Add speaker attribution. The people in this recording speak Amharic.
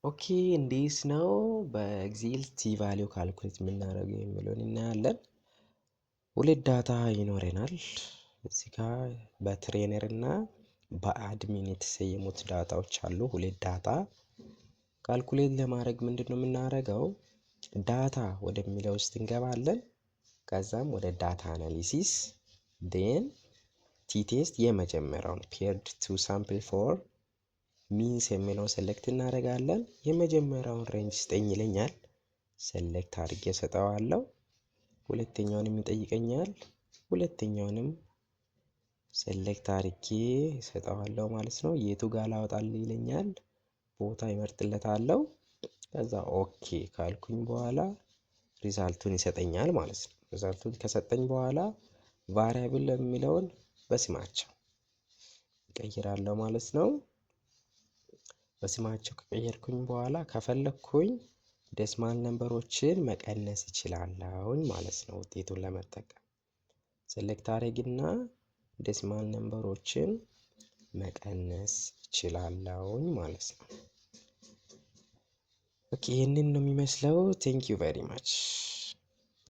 Speaker 1: Okay፣ እንዴት ነው በ Excel t value calculate የምናደርገው የሚለውን እናያለን። ሁለት data ይኖረናል። እዚህ ጋር በ trainer እና በ admin የተሰየሙት data ዎች አሉ። ሁለት data calculate ለማድረግ ምንድን ነው የምናደርገው? Data ወደሚለው ውስጥ እንገባለን። ከዛም ወደ data analysis፣ then t test፣ የመጀመሪያውን paired two sample for means የሚለውን select እናደርጋለን። የመጀመሪያውን range ስጠኝ ይለኛል። Select አድርጌ ሰጠዋለሁ። ሁለተኛውንም ይጠይቀኛል። ሁለተኛውንም select አድርጌ እሰጠዋለሁ ማለት ነው። የቱ ጋር ላወጣልህ ይለኛል። ቦታ ይመርጥለታለሁ። ከዛ okay ካልኩኝ በኋላ result ኡን ይሰጠኛል ማለት ነው። Result ኡን ከሰጠኝ በኋላ variable የሚለውን በስማቸው እቀይራለሁ ማለት ነው። በስማቸው ከቀየርኩኝ በኋላ ከፈለግኩኝ decimal number ኦችን መቀነስ እችላለሁኝ ማለት ነው። ውጤቱን ለመጠቀም select አደረግና decimal number ኦችን መቀነስ እችላለሁኝ ማለት ነው። Okay፣ ይህንን ነው የሚመስለው። Thank you very much.